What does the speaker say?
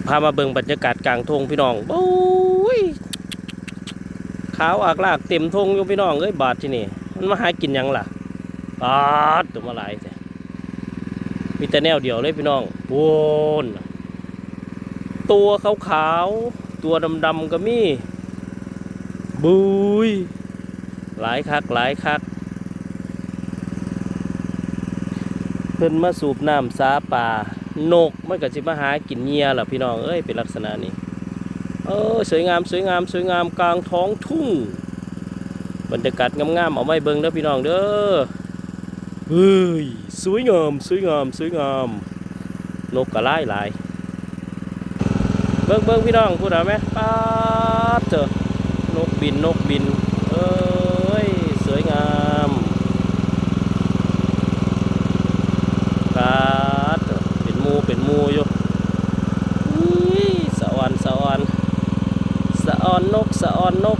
ພາມາເບິ່ງບັນຍາກາດກາງທົ່ງພີ່ນ້ອງ ໂອ້ຍ ຂາວອາກລາກເຕັມທົ່ງຢູ່ພີ່ນ້ອງເອີຍ ບາດທີນີ້ ມັນມາຫາກິນຫຍັງລະ ປາດ ໂຕມາຫຼາຍແທ້ ມີແຕ່ແນວດຽວເລີຍພີ່ນ້ອງ ໂອ້ນ ຕົວຂາວໆ ຕົວດຳໆກໍມີ ບຸ້ຍ ຫຼາຍຄັກ ຫຼາຍຄັກ ເພິ່ນມາສູບນ້ຳສາປາ ນົກມັນກໍຊິມາຫາກິນເຫຍື່ອລະພີ່ນ້ອງເອີຍ ເປັນລັກສະນະນີ້ ເອີ ສວຍງາມ ສວຍງາມ ສວຍງາມກາງທ້ອງທຸ່ງ ບັນຍາກາດງາມໆ ເອົາມາໃຫ້ເບິ່ງເດີພີ່ນ້ອງເດີ ເຮີ້ຍ ສວຍງາມ ສວຍງາມ ສວຍງາມ ນົກກໍຫຼາຍໆ ເບິ່ງ ເບິ່ງພີ່ນ້ອງ ພຸ້ນນະແມະ ປາດເທີ ນົກບິນ ນົກບິນ ເອີຍ ສວຍງາມ ປາດເທີ ເປັນໝູ່ ເປັນໝູ່ຢູ່ ອີ ສະອອນ ສະອອນ ສະອອນນົກ ສະອອນນົກ